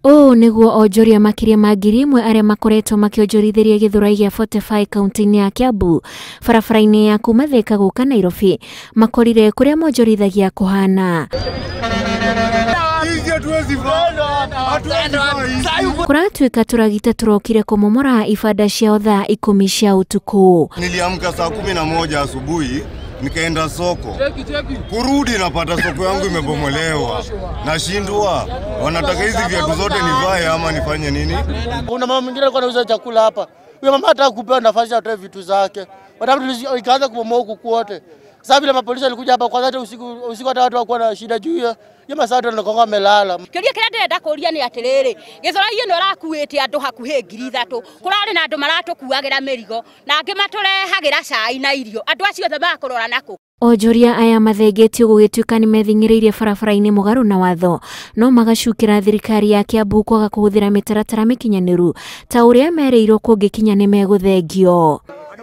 Ũũ nĩguo onjoria makĩria ma 1,000 arĩa makoretwo makĩonjorithĩria Gĩthũrai gĩa 45 kaunti-inĩ ya Kiambu barabara-inĩ ya kuma Thika gũka Nairobi makorire kũrĩa monjorithagia kũhana. Kũratuĩka tũragita tũrokire kũmomora ibanda ciao thaa 10 cia ũtukũ. Niliamka saa 11 asubuhi nikaenda soko. Kurudi napata soko yangu imebomolewa. Nashindwa, wanataka hizi viatu zote nivae ama nifanye nini? Kuna mama mwingine alikuwa anauza chakula hapa. Huyo mama hata kupewa nafasi atoe vitu zake. Watu ikaanza kubomoa huku kote. Sasa vile mapolisi walikuja hapa kwanza, hata usiku hata watu hawakuwa na shida juu ya masaa watu walikuwa wamelala. Kĩũria kĩrĩa ndĩrenda kũũria nĩ atĩrĩrĩ, Gĩthũrai ĩno ĩrakuĩte andũ hakuhĩ 3,000, kũrarĩ na andũ maratũkuagĩra mĩrigo na angĩ matũrehagĩra cai na irio, andũ acio othe makũrora nakũ? Onjoria aya mathengetio gũgĩtuĩka nĩmething'ĩrĩirie barabara-inĩ mũgarũ na watho, no magacukĩra thirikari ya Kiambu kwaga kũhũthĩra mĩtaratara mĩkinyanĩru ta ũrĩa merĩirwo kũngĩkinya nĩmegũthengio.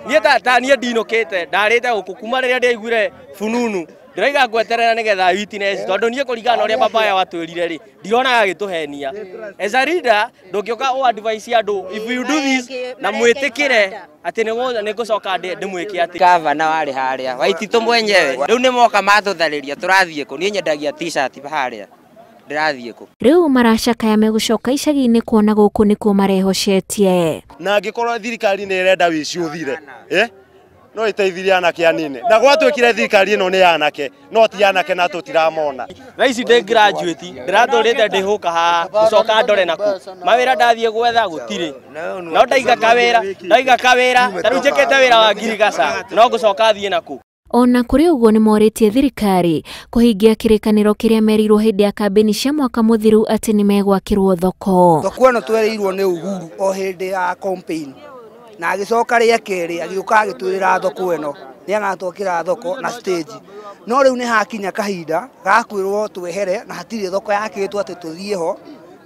Niĩ ta niĩ ndinũkĩte ndarĩte gũkũ kuma rĩrĩa ndĩaiguire fununu ndĩraiga ngweterera nĩgetha witness tondũ niĩ kũringana na ũrĩa baba watwĩrire rĩ ndironaga agĩtũhenia. As a leader ndũngĩũka ũ advice andũ if you do this na mwĩtĩkĩre atĩ nĩngũcoka ndĩmwĩke atĩ. Gavana warĩ harĩa Waititũ mwenyewe rĩu nĩmoka matũtharĩria tũrathiĩ kũ? Niĩ nyendagia t-shirt harĩa ndĩrathiĩ kũ? Rĩu maracakaya megũcoka icagi-inĩ kuona gũkũ nĩkuo marehocetie. Na angĩkorwo thirikari nĩ ĩrenda wĩici ũthire, no ĩteithirie anake anini. Na gwatuĩkire thirikari ĩno nĩ anake, no ti anake na tũtiramona. Thaa ici ndĩ graduate, ndĩratũrĩte ndĩhũka haha, gũcoka ndore naku. Mawĩra ndathiĩ gwetha gũtirĩ. No ndaiga kawĩra, ta rĩu njĩkĩte wĩra wa ngirigaca, no ngũcoka thiĩ naku. Ona kũrĩ ũguo nĩmorĩtie thirikari kũhingia kĩrĩkanĩro kĩrĩa merirwo hĩndĩ ya kambĩni cia mwaka mũthiru atĩ nĩmegwakĩrwo thoko. Thoko ĩno twereirwo nĩ Uhuru o hĩndĩ ya campaign na agĩcoka rĩa kerĩ agĩũka agĩtwĩrĩra thoko ĩno nĩagatwakĩra thoko na stage, no rĩu nĩ hakinya kahinda ga kwĩrwo twehere na hatirĩ thoko yakĩtwo atĩ tũthiĩ ho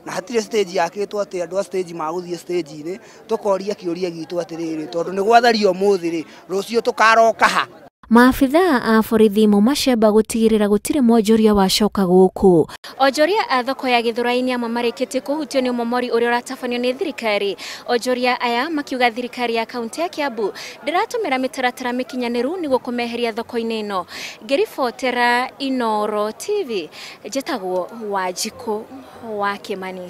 na hatirĩ stage yakĩtwo atĩ andũ a stage magũthiĩ stage-inĩ. Tũkoria kĩũria gitũ atĩrĩrĩ, tondũ nĩ gwathario ũmũthĩ rĩ, rũciũ tũkaroka ha? Maabithaa a borithi maumacemba gũtigĩrĩra gũtirĩ mwonjoria wacoka gũkũ. Onjoria a thoko ya Gĩthũrai-inĩ amwe marĩkĩtie kũhutio nĩ ũmomori ũrĩa ũratabanio nĩ thirikari. Onjoria aya makiuga thirikari ya kaunti ya Kiambu ndĩratũmĩra mĩtaratara mĩkinyanĩru nĩguo kũmeheria thoko-inĩ ĩno. Ngĩribotera Inooro TV, njĩtagwo Wanjikũ wa Kĩmani.